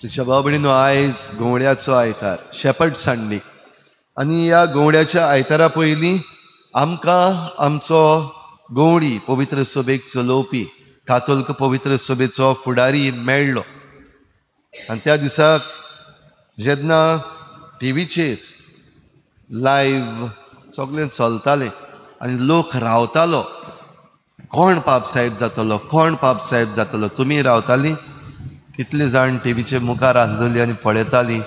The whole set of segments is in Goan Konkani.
तुज्या भाव भयणीनो, आयज गोवड्याचो आयतार, शेपर्ड संडे. आनी ह्या गोवड्याच्या आयतारा पयलीं आमकां आमचो गोवडी पवित्र सभेक चलोवपी कातोल्क पवित्र सभेचो फुडारी मेळ्ळो. आनी त्या दिसाक जेन्ना टिवीचेर लायव्ह सगळें चलतालें आनी लोक रावतालो, कोण पाप साहेब जातलो, कोण पाप साहेब जातलो. तुमी रावतालीं, कितले जाण टिवीचे मुखार आसलेली आनी पळयतालीं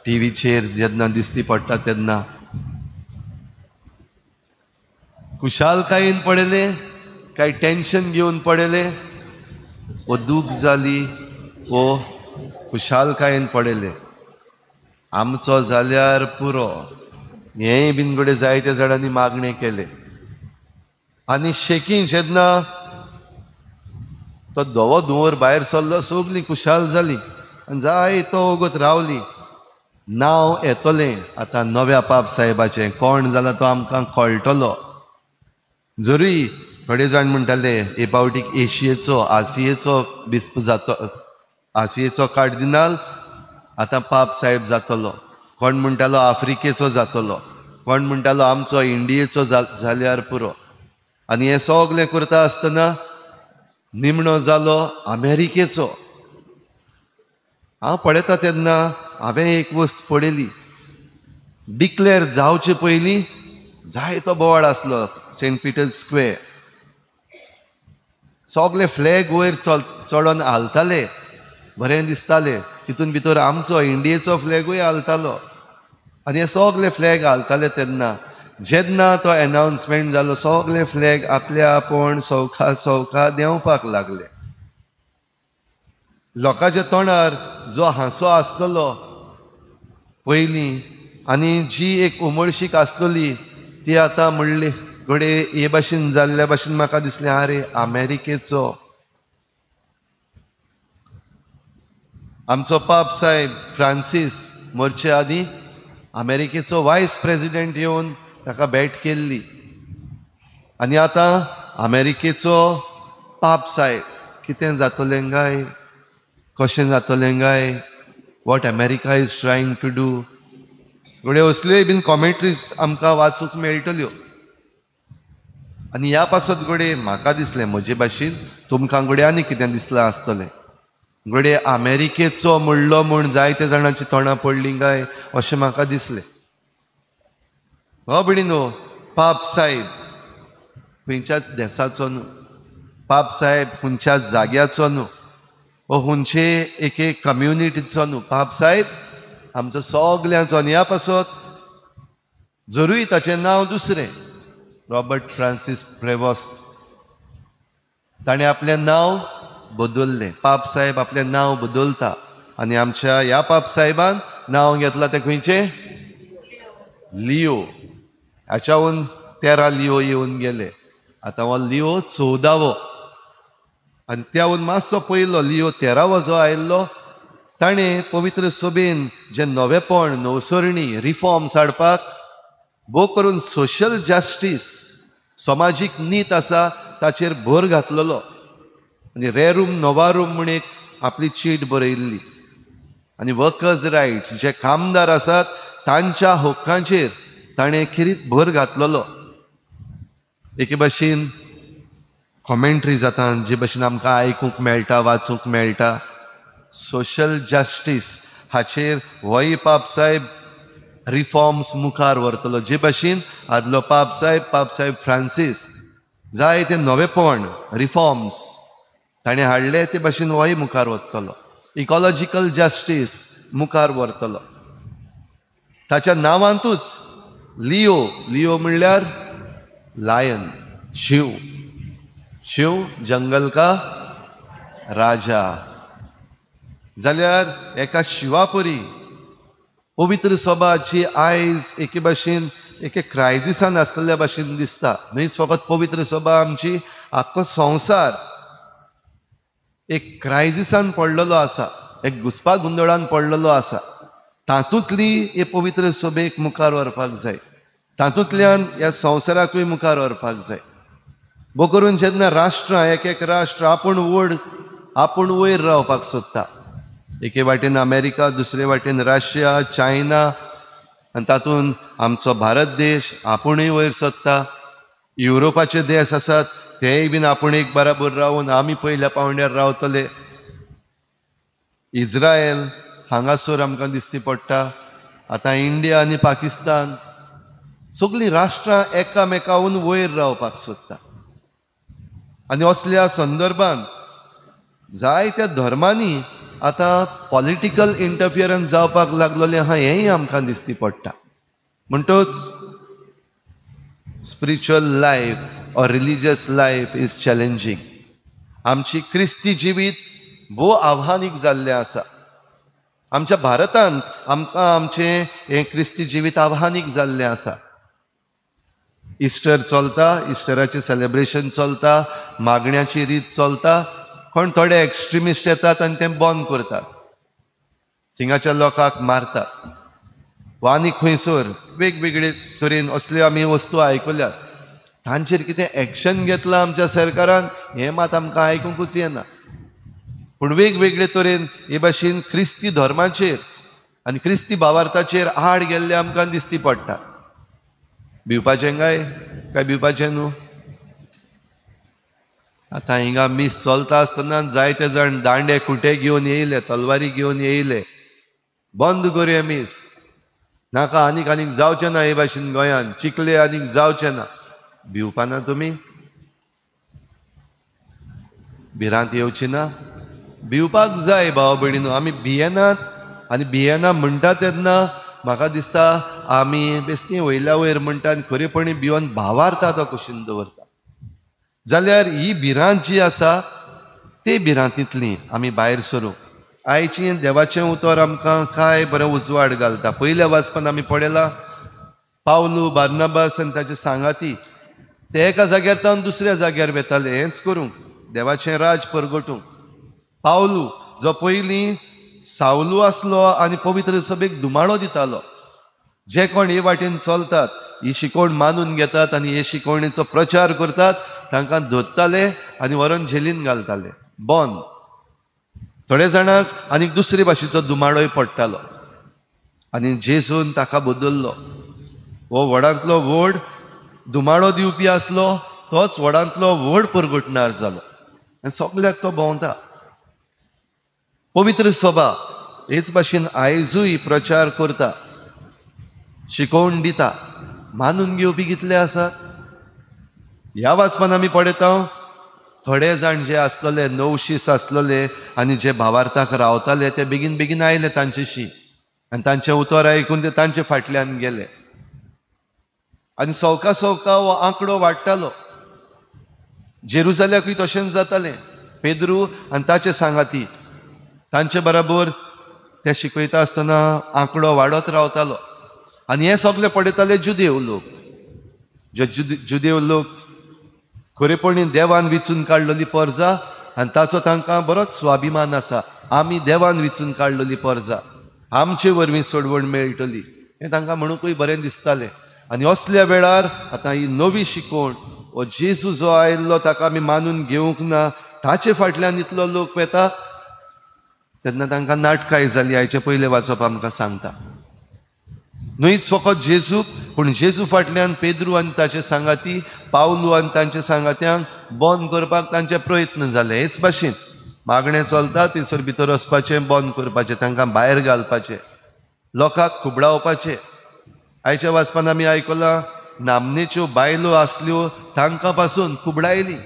टिवीचेर जेन्ना दिसती पडटा तेन्ना. खुशालकायेन पळयलें काय टेन्शन घेवन पळयलें, वो दूख जाली वो खुशालकायेन पळयलें. आमचो जाल्यार पुरो हेंय बीन कडेन जायते जाणांनी मागणें केलें. आनी शेकीं जेन्ना तो धवो धुंवर भायर सरलो, सगळीं खुशाल जालीं आनी जाय तो वगत रावली. नांव येतलें आतां नव्या पाप साहेबाचें, कोण जाला तो आमकां कळटलो. जरूय थोडे जाण म्हणटाले हे पावटीक एशियेचो आसियेचो बिस्प जातो, आसियेचो कार्दिनाल आतां पाप साहेब जातलो. कोण म्हणटालो आफ्रिकेचो जातलो, कोण म्हणटालो आमचो इंडियेचो जाल्यार पुरो. आनी हें सगळें करता आसतना निमणो जालो अमेरिकेचो. हांव पळयता तेन्ना हांवें एक वस्त पळयली, डिक्लेर जावचे पयलीं जायतो बोवाळ आसलो सेंट पिटर्स स्क्वेर. सगळे फ्लॅग वयर चडोन हालताले, बरें दिसतालें. तितून भितर आमचो इंडियेचो फ्लॅगूय हालतालो. आनी हे सगळे फ्लॅग हालताले तेन्ना जेन्ना तो एनावन्समेंट जालो, सगळे फ्लॅग आपल्या आपूण सवका सवका देंवपाक लागले. लोकांच्या तोंडार जो हांसो आसतलो पयलीं आनी जी एक उमळशीक आसतली ती आतां म्हणली घडये हे भाशेन जाल्ल्या भाशेन म्हाका दिसलें, आरे अमेरिकेचो आमचो पाप साहेब फ्रांसीस मरचे आदीं अमेरिकेचो वायस प्रेजिडेंट येवन ताका भेट केल्ली. आनी आतां अमेरिकेचो पाप साहेब कितें जातलें काय, कशें जातलें काय, what America is trying to do. घडये असल्योय बीन कॉमेंट्रीज आमकां वाचूंक मेळटल्यो. आनी ह्या पासत घडये म्हाका दिसलें, म्हजे भाशेन तुमकां घडये आनी कितें दिसलां आसतलें, घडये अमेरिकेचो म्हणलो म्हूण जायते जाणांची तोंडां पडलीं काय अशें म्हाका दिसलें. हो भयणीनो, पाप साहेब खंयच्याच देसाचो न्हू, पाप साहेब खंयच्याच जाग्याचो न्हू, वो खंयचे एके कम्युनिटीचो न्हू. पाप साहेब आमचो सगल्यांचो. आनी ह्या पासत जरूय ताचें नांव दुसरें, रॉबर्ट फ्रांसीस प्रेवोस्ट, ताणें आपलें नांव बदललें. पाप साहेब आपलें नांव बदलता आनी आमच्या ह्या पाप साहेबान नांव घेतलां तें खंयचें, लियो. हाच्याहून 13 लियो येवन गेले, आतां हो लियो 14वो. आनी त्याहून मातसो पयलो लियो 13वो जो आयिल्लो ताणें पवित्र सभेन जें नवेपण, नवसरणी, रिफॉर्म्स हाडपाक भोव करून सोशल जस्टीस, समाजीक नीत आसा ताचेर भर घातलेलो. आनी रेरूम नोवारूम म्हूण एक आपली चीट बरयल्ली. आनी वर्कर्स रायट्स, जे कामदार आसात तांच्या हक्कांचेर ताणें खेरीत भर घातलेलो. एके भाशेन कॉमेंट्री जाता जे भाशेन आमकां आयकूंक मेळटा, वाचूंक मेळटा, सोशल जस्टीस हाचेर होय पाप साहेब रिफॉर्म्स मुखार व्हरतलो. जे भाशेन आदलो पाप साहेब, पाप साहेब फ्रांसीस जायते नवेपण, रिफॉर्म्स ताणें हाडले, ते भाशेन होय मुखार वतलो. इकॉलॉजिकल जस्टीस मुखार व्हरतलो. ताच्या नांवांतूच लियो, लियो म्हणल्यार लायन, शिव, शिव जंगल का राजा. जाल्यार एका शिवापुरी पवित्र सभा जी आयज एके भाशेन एके क्रायजिसान आसलेल्या भाशेन दिसता. न्हयच फकत पवित्र सभा, आमची आख्खो संवसार एक क्रायजिसान पडलेलो आसा, एक घुसपा गोंदळान पडलेलो आसा. तातूंतली हे पवित्र सभेक मुखार व्हरपाक जाय, तातूंतल्यान ह्या संवसाराकूय मुखार व्हरपाक जाय. भोव करून जेन्ना राष्ट्रां, एक एक राष्ट्र आपूण व्हड, आपूण वयर रावपाक सोदता, एके वाटेन अमेरिका, दुसरे वाटेन रशिया, चायना आनी तातूंत आमचो भारत देश आपुणूय वयर सरता. युरोपाचे देश आसात तेय बीन आपूण एक बराबर रावन आमी पयल्या पावंड्यार रावतले. इज्रायल हांगासर आमकां दिसती पडटा. आतां इंडिया आनी पाकिस्तान सगळीं राष्ट्रां एकामेकावून वयर रावपाक सोदता. आनी असल्या संदर्भान जायत्या धर्मांनी आतां पॉलिटिकल इंटरफियरन्स जावपाक लागलेलें आहा हेंय आमकां दिसती पडटा. म्हणटच spiritual life or religious life is challenging. आमची क्रिस्ती जिवीत भोव आव्हानीक जाल्लें आसा. आमच्या भारतांत आमकां आमचें हें क्रिस्ती जिवीत आव्हानीक जाल्लें आसा. इस्टर चलता, इस्टराचें सेलेब्रेशन चलता, मागण्याची रीत चलता. कोण थोडे एक्स्ट्रिमिस्ट येतात आनी तें बंद करतात, थिंगाच्या लोकांक मारतात वा आनी खंयसर वेगवेगळे तरेन असल्यो आमी वस्तू आयकल्यात. तांचेर कितें एक्शन घेतलां आमच्या सरकारान हें मात आमकां आयकुंकूच येना. पूण वेगवेगळे तरेन हे भाशेन क्रिस्ती धर्माचेर आनी क्रिस्ती भावार्थाचेर आड गेल्ले आमकां दिसती पडटा. भिवपाचें काय काय भिवपाचें न्हू? आतां हिंगा मीस चलता आसतना जायते जाण दांडे खुंटे घेवन येयले, तलवारी घेवन येयले, बंद करुया मीस, नाका आनीक आनीक जावचें ना हे भाशेन गोंयान चिखले आनीक जावचें ना. भिवपाना तुमी? भिरांत येवची ना? भिवपाक जाय भाव भयणीनो. आमी भियेनात आनी भियेना म्हणटा तेन्ना म्हाका दिसता आमी बेस्ती वयल्या वयर म्हणटा आनी खरेपणी भिवन भावार्था तो कुशीन दवरता. जाल्यार ही भिरांत जी आसा ते भिरांतींतली आमी भायर सरूं. आयची देवाचें उतर आमकां काय बरें उजवाड घालता. पयल्या वाचपान आमी पळयलां पावलू, बार्नाबास आनी ताचे सांगाती ते एका जाग्यार तावन दुसऱ्या जाग्यार वेताले हेंच करूंक, देवाचें राज परगटूंक. पावलू जो पयलीं सावलू आसलो आनी पवित्र सभेक धुमाळो दितालो, जे कोण हे वाटेन चलतात, ही शिकवण मानून घेतात आनी हे शिकवणेचो प्रचार करतात तांकां धरताले आनी व्हरोन झेलीन घालताले, बंद. थोडे जाणांक आनी दुसरे भाशेचो धुमाळोय पडटालो. आनी जेजून ताका बदल्लो. हो व्हडांतलो व्हड धुमाळो दिवपी आसलो तोच व्हडांतलो व्हड परगटणार जालो आनी सगल्याक तो भोंवता. पवित्र सभा हेच भाशेन आयजूय प्रचार करता, शिकोवन दिता. मानून घेवपी कितले आसात? ह्या वाचपान आमी पळयता थोडे जाण जे आसलेले नवशीस आसलेले आनी जे भावार्थाक रावताले ते बेगीन बेगीन आयले तांचेशी आनी तांचें उतर आयकून ते तांचे फाटल्यान गेले. आनी सवका सवका हो आंकडो वाडटालो. जेरुजाल्याकूय तशेंच जातालें. पेद्रू आनी ताचे सांगाती तांचे बराबर ते शिकयता आसतना आंकडो वाडत रावतालो. आनी हें सगळें पळयताले जुदेव लोक. जे जुदेव लोक खरेपणी देवान विचून काडलेली परजा आनी ताचो तांकां बरोच स्वाभिमान आसा. आमी देवान विचून काडलेली परजा, आमचे वरवीं सोडवण मेळटली हें तांकां म्हणूंकूय बरें दिसतालें. आनी असल्या वेळार आतां ही नवी शिकवण, हो जेजू जो आयिल्लो ताका आमी मानून घेवंक ना, ताचे फाटल्यान इतलो लोक वेता तेन्ना तांकां नाटकाय जाली. आयचें पयलें वाचप आमकां सांगता न्हयच फकत जेजूक, पूण जेजू फाटल्यान पेद्रू आनी ताचे सांगाती, पावलू आनी तांचे सांगात्यांक बंद करपाक तांचे प्रयत्न जाले. हेच भाशेन मागणें चलता थंयसर भितर वचपाचें बंद करपाचें, तांकां भायर घालपाचें, लोकांक खुबडावपाचें. आयच्या वाचपान आमी आयकलां नामनेच्यो बायलो आसल्यो तांकां पासून खुबडायली,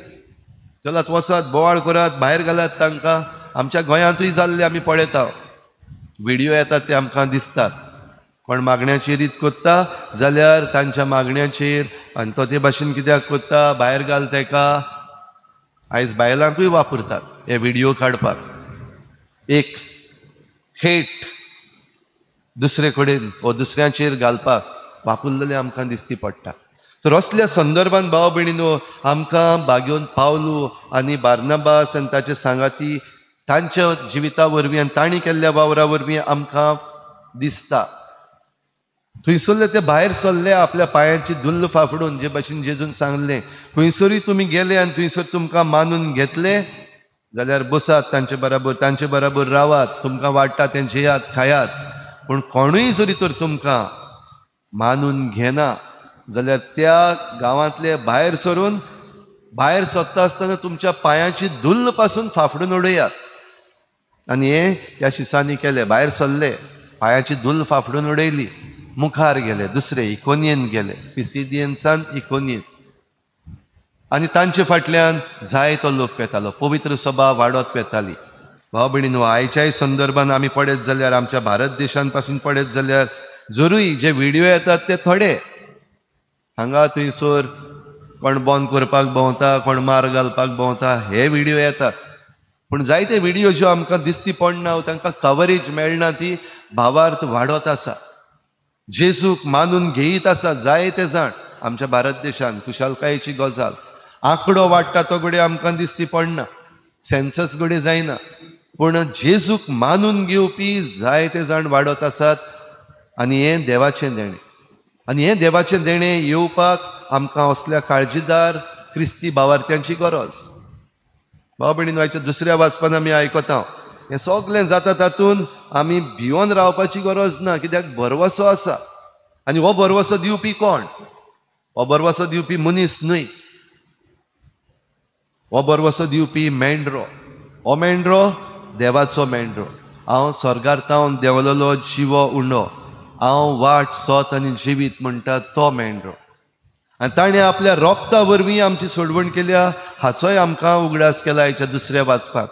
चलात वचात बोवाळ करात, भायर घालात तांकां. आमच्या गोंयांतूय जाल्ले आमी पळयता, व्हिडियो येतात ते आमकां दिसतात. कोण मागण्याची रीत करता जाल्यार तांच्या मागण्याचेर आनी तो ते भाशेन कित्याक करता, भायर घाल तेका. आयज बायलांकूय वापरतात हे व्हिडियो काडपाक. एक हेट दुसरे कडेन वो दुसऱ्यांचेर घालपाक वापरलेले आमकां दिसती पडटा. तर असल्या संदर्भान भाव भयणीनो आमकां बागेवन पावलू आनी बार्नाबास आनी ताचे सांगाती तांच्या जिविता वरवीं आनी तांणी केल्ल्या वावरा वरवीं आमकां दिसता. थंयसरले ते भायर सरले आपल्या पांयांची धुल्ल फाफडून, जे भाशेन जेजून सांगलें खंयसरूय तुमी गेले आनी थंयसर तुमकां मानून घेतले जाल्यार बसात तांचे बराबर, तांचे बराबर रावात, तुमकां वाडटा तें जेयात खायात. पूण कोणूय जरी तर तुमकां मानून घेना जाल्यार त्या गांवांतले भायर सरून भायर सरता आसतना तुमच्या पांयाची धुल्ल पासून फाफडून उडयात. आनी हें ह्या शिसांनी केलें. भायर सरले, पांयाची धुल्ल फाफडून उडयली, मुखार गेले, दुसरे इकोनियन गेले, पिसिदियनसान इकोनियन. आनी तांचे फाटल्यान जायतो लोक वेतालो, पवित्र सभा वाडत वेताली. भाव भयणीनो, आयच्याय संदर्भान आमी पळयत जाल्यार, आमच्या भारत देशान पासून पळयत जाल्यार जरूय जे व्हिडियो येतात ते थोडे, हांगा थंयसर कोण बंद करपाक भोंवता, कोण मार घालपाक भोंवता, हे व्हिडियो येतात. पूण जायते व्हिडियो ज्यो आमकां दिसती पडना, तांकां कवरेज मेळना, ती भावार्थ वाडत आसा, जेजूक मानून घेयत आसा जायते जाण आमच्या भारत देशान. खुशालकायेची गजाल, आंकडो वाडटा तो घडये आमकां दिसती पडना, सेन्सस घडये जायना, पूण जेजूक मानून घेवपी जायते जाण वाडत आसात. आनी हें देवाचें देणें, आनी हें देवाचें देणें येवपाक आमकां असल्या काळजीदार क्रिस्ती भावार्थ्यांची गरज. भाव भयणीनो, आयच्या दुसऱ्या वाचपान आमी आयकता हें सगळें जाता तातूंत आमी भियोन रावपाची गरज ना, कित्याक भरवसो आसा. आनी हो भरवसो दिवपी कोण? हो भरवसो दिवपी मनीस न्हय, हो भरवसो दिवपी मेंढरो. हो मेंढरो देवाचो मेंढरो. हांव स्वर्गार तावन देंवलेलो जिवो उंडो, हांव वाट सत आनी जिवीत म्हणटा तो मेंढरो. आनी ताणें आपल्या रोगता वरवीं आमची सोडवण केल्या, हाचोय आमकां उगडास केला आयच्या दुसऱ्या वाचपाक,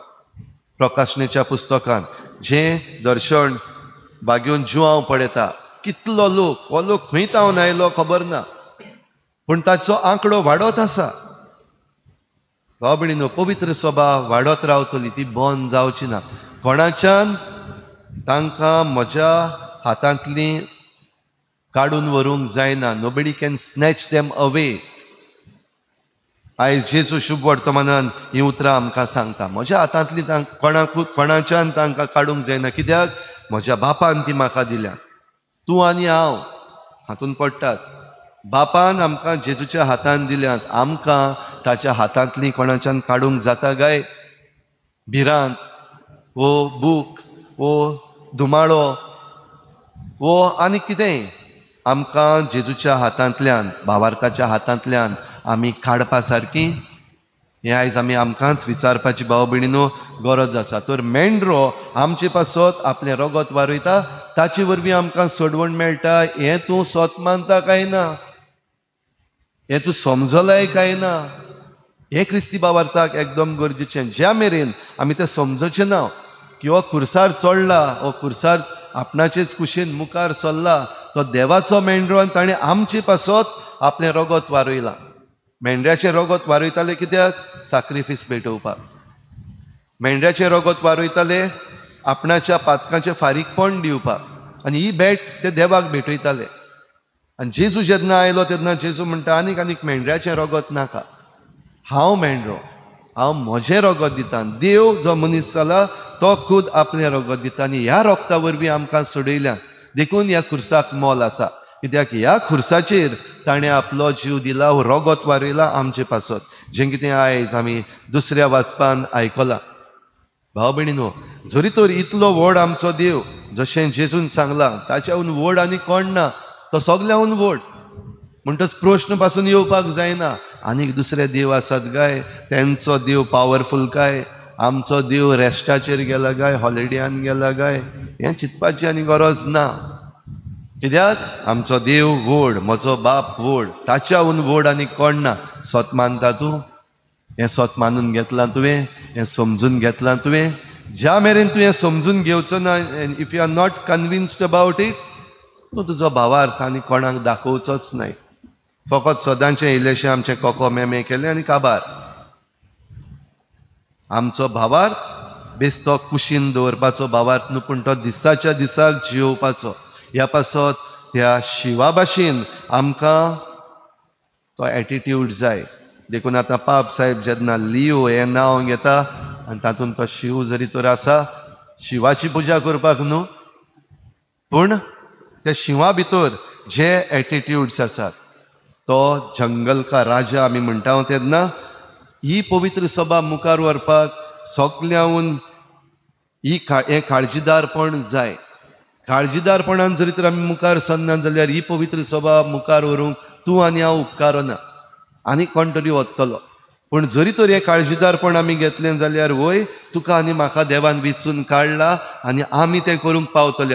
प्रकाशनेच्या पुस्तकान जें दर्शन बागेवन जुआंव पळयता. कितलो लोक, हो लोक खंय तावन आयलो खबर ना, पूण ताचो आंकडो वाडत आसा. भाव भयणीनो, पवित्र सभा वाडत रावतली, ती बंद जावची ना. कोणाच्यान तांकां म्हज्या हातांतली काडून व्हरूंक जायना. Nobody can snatch them away. आयज जेजू शुभ वर्तमानान हीं उतरां आमकां सांगता, म्हज्या हातांतली कोणाच्यान तांकां काडूंक जायना, कित्याक म्हज्या बापान ती म्हाका दिल्या. तूं आनी हांव हातूंत पडटात. बापान आमकां जेजूच्या हातान दिल्यात, आमकां ताच्या हातांतली कोणाच्यान काडूंक जाता काय? भिरांत वो बूक वो धुमाळो वो आनी कितेंय आमकां जेजूच्या हातांतल्यान, भावार्थाच्या हातांतल्यान आमी काडपा सारकी? हें आयज आमी आमकांच विचारपाची भाव भयणीनो गरज आसा. तर मेंढरो आमचे पासत आपलें रगत वारयता, ताचे वरवीं आमकां सोडवण मेळटा. हें तूं सत मानता काय ना? हें तूं समजलाय काय ना? हें क्रिस्ती भावार्थाक एकदम गरजेचें. ज्या मेरेन आमी तें समजचें ना की हो खुर्सार चडला, हो खुर्सार आपणाचेच कुशीन मुखार सरला, तो देवाचो मेंढरो आनी ताणें आमचे पासत आपलें रगत वारयलां. मेंढऱ्याचें रगत वारयताले कित्याक? साक्रिफीस पेटोवपाक. मेंढऱ्याचें रगत वारयताले आपणाच्या पातकांचें फारीकपण दिवपाक, आनी ही भेट ते देवाक भेटयताले. आनी जेजू जेन्ना आयलो तेन्ना जेजू म्हणटा, आनीक आनीक मेंढऱ्याचें रगत नाका, हांव मेंढरो, हांव म्हजें रगत दिता. देव जो मनीस जाला तो खुद आपलें रगत दिता आनी ह्या रगता वरवीं आमकां सोडयल्यान. देखून ह्या खुर्साक मोल आसा, कित्याक ह्या खुर्साचेर ताणें आपलो जीव दिला, हो रगत वारयला आमचे पासत, जें कितें आयज आमी दुसऱ्या वाचपान आयकलां. भाव भयणीनो, जरी तर इतलो व्हड आमचो देव, जशें जेजून सांगलां ताच्याहून व्हड आनी कोण ना, तो सगळ्याहून व्हड. म्हणटच प्रश्न पासून येवपाक जायना, आनीक दुसरे देव आसात काय? तेंचो देव पावरफूल काय? आमचो देव रेस्टाचेर गेला काय? हॉलिडेयान गेला काय? हें चिंतपाची आनी गरज ना, कित्याक आमचो देव व्हड, म्हजो बाप व्हड, ताच्याहून व्हड आनी कोण ना. सत मानता तूं? हें सत मानून घेतलां तुवें? हें समजून घेतलां तुवें? ज्या मेरेन तूं हें समजून घेवचो ना, if you are not convinced about it, तूं तुजो भावार्थ आनी कोणाक दाखोवचोच न्हय. फकत सदांचें इल्लेशें आमचें कोको मेमे केलें आनी काबार. आमचो भावार्थ बेस्तो कुशीन दवरपाचो भावार्थ न्हू, पूण तो दिसाच्या दिसाक जियोवपाचो. ह्या पासत त्या शिवा भाशेन आमकां तो एटिट्यूड जाय. देखून आतां पाप साहेब जेन्ना लियो हें नांव घेता आनी तातूंत तो शिव जरी तर आसा, शिवाची पुजा करपाक न्हू, पूण त्या शिवा भितर जे एटिट्यूड्स आसात, तो जंगल का राजा आमी म्हणटा तेन्ना ही पवित्र सभा मुखार व्हरपाक सगल्यांहून ही हें काळजीदारपण जाय. काळजीदारपणान जरी तर आमी मुखार सरना जाल्यार ही पवित्र सभा मुखार व्हरूंक तूं आनी हांव उपकारना, आनी कोण तरी वतलो. पूण जरी तर हें काळजीदारपण आमी घेतलें जाल्यार वय तुका आनी म्हाका देवान विचून काडला आनी आमी तें करूंक पावतले.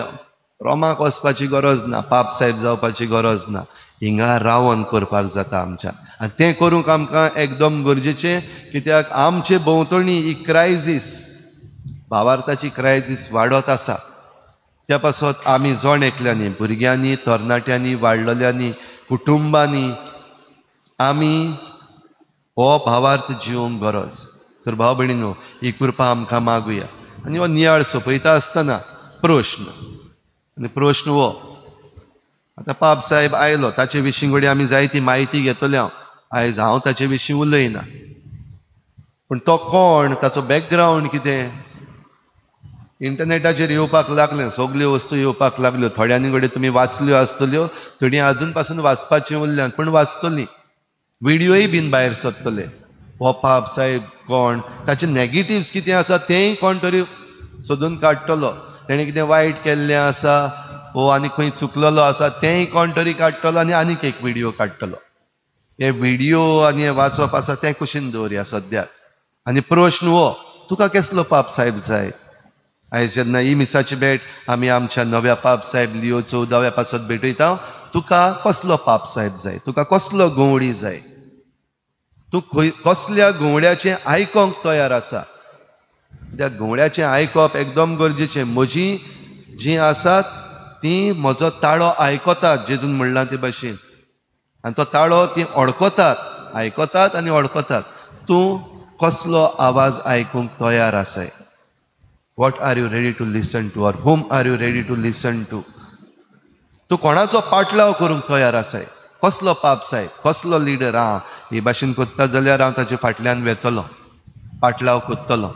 रोमाक वचपाची गरज ना, पाप साहेब जावपाची गरज ना, हिंगा रावन करपाक जाता आमच्या. आनी तें करूंक आमकां एकदम गरजेचें, कित्याक आमचे भोंवतणी ही क्रायजीस, भावार्थाची क्रायजीस वाडत आसा. त्या पासत आमी जण एकल्यांनी, भुरग्यांनी, तरणाट्यांनी, वाडलेल्यांनी, कुटुंबांनी आमी हो भावार्थ जिवंक गरज. तर भाव भयणीनो, ही कृपा आमकां मागुया. आनी हो नियाळ सोंपयता आसतना प्रश्न, आनी प्रश्न हो, आतां पाप साहेब आयलो, ताचे विशीं घडये आमी जायती म्हायती घेतले. हांव आयज हांव ताचे विशीं उलयना, पूण तो कोण, ताचो बॅकग्रावंड कितें, इंटरनेटाचेर येवपाक लागलें, सगल्यो वस्तू येवपाक लागल्यो. थोड्यांनी घडये तुमी वाचल्यो आसतल्यो, थोडीं आजून पासून वाचपाचीं उरल्यात, पूण वाचतलीं. व्हिडियोय बीन भायर सरतले. हो पाप साहेब कोण, ताचे नेगेटिव्स कितें आसा तेंय कोण तरी सोदून काडटलो. तेणें कितें वायट केल्लें आसा वो आनी खंय चुकलेलो आसा तेंय कोण तरी काडटलो आनी आनीक एक व्हिडियो काडटलो. हे व्हिडियो आनी हें वाचप आसा तें कुशीन दवरया सद्याक. आनी प्रश्न हो, तुका केसलो पाप साहेब जाय? आयज जेन्ना ही मिसाची भेट आमी आमच्या नव्या पाप साहेब लियो 14व्या पासत भेटयता, तुका कसलो पाप साहेब जाय? तुका कसलो गवळी जाय? तूं खंय कसल्या गवळ्याचें आयकोंक तयार आसा? त्या गवळ्याचें आयकप एकदम गरजेचें. म्हजी जीं आसात तीं म्हजो ताळो आयकतात, जेजून म्हणलां ते भाशेन, आनी तो ताळो तीं अडकतात, आयकतात आनी अडकतात. तूं कसलो आवाज आयकूंक तयार आसाय? What are you ready to listen to, or whom are you ready to listen to? तूं कोणाचो पाटलाव करूंक तयार आसाय? कसलो पाप साहेब, कसलो लिडर? आं, हे भाशेन करता जाल्यार हांव ताचे फाटल्यान वेतलो, पाटलाव करतलो.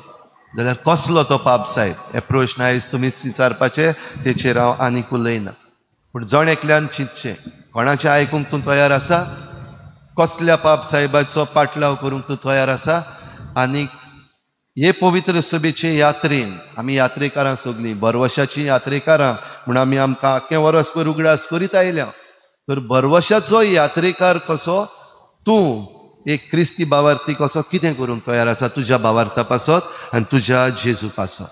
जाल्यार कसलो तो पाप साहेब? हे प्रश्न आयज तुमीच विचारपाचे, तेचेर हांव आनीक उलयना. पूण जण एकल्यान चिंतचें, कोणाचें आयकूंक तूं तयार आसा? कसल्या पाप साहेबाचो पाटलाव करूंक तूं तयार आसा? आनीक हे पवित्र सभेचे यात्रेन आमी यात्रेकारां सगलीं बरवशाचीं यात्रेकारां म्हूण आमी आमकां आख्खें वर्सभर उगडास करीत आयल्या. तर बरवशाचो यात्रेकार कसो तूं एक क्रिस्ती भावार्थी कसो कितें करूंक तयार आसा तुज्या भावार्था पासत आनी तुज्या जेजू पासत?